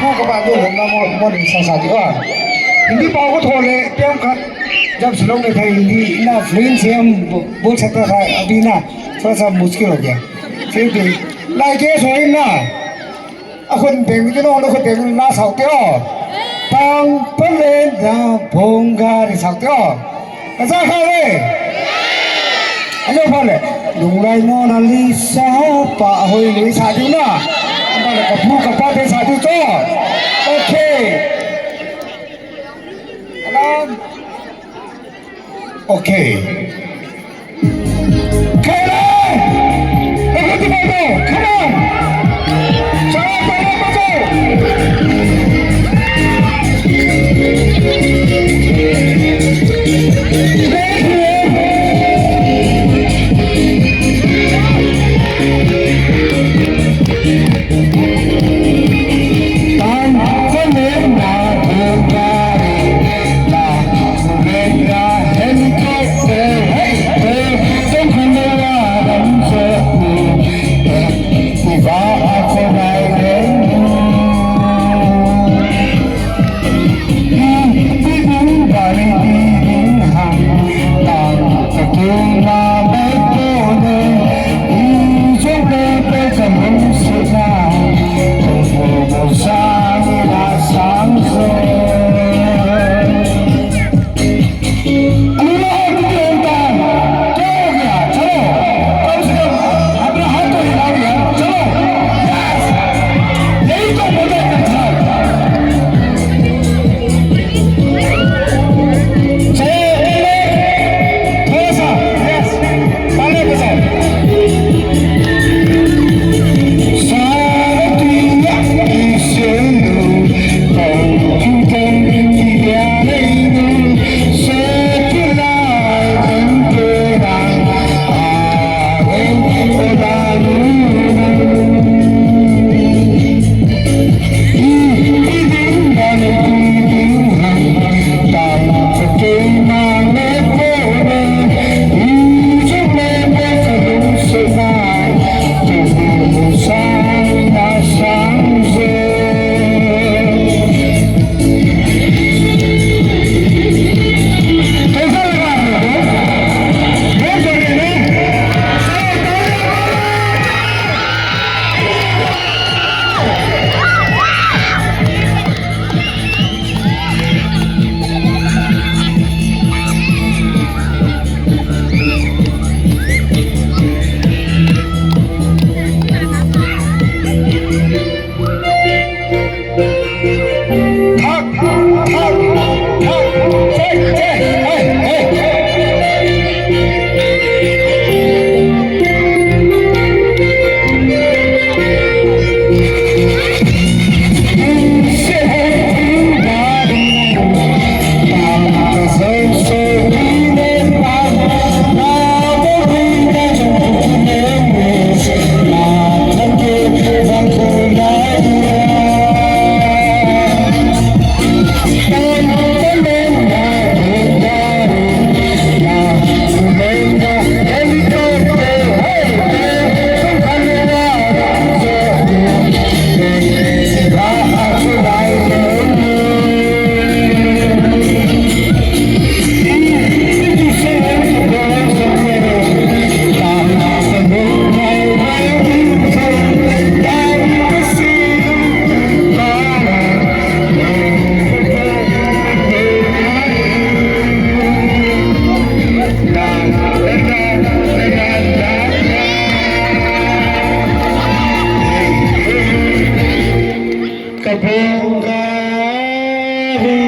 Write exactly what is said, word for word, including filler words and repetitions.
Ka ba do na mo mo ni sa sa di a. Hindi pa ko thole tem khat. Jab silong ne thai hindi na fluency hum bol sakta tha abhi na thoda sa mushkil ho gaya. Phir bhi like so na. Akhun beng ki no akhun beng na sao te o. Tang palen da bonga ri sao te o. Ka sa kha le. Ano pha le. Lunglai Mona Lisa pa hoi lui sa diu na. Ano le ka bu ka pa te sa diu to. Okay. Alam. Okay. Come on! Everybody, come on! Chalo, chalo, chalo! Thank you.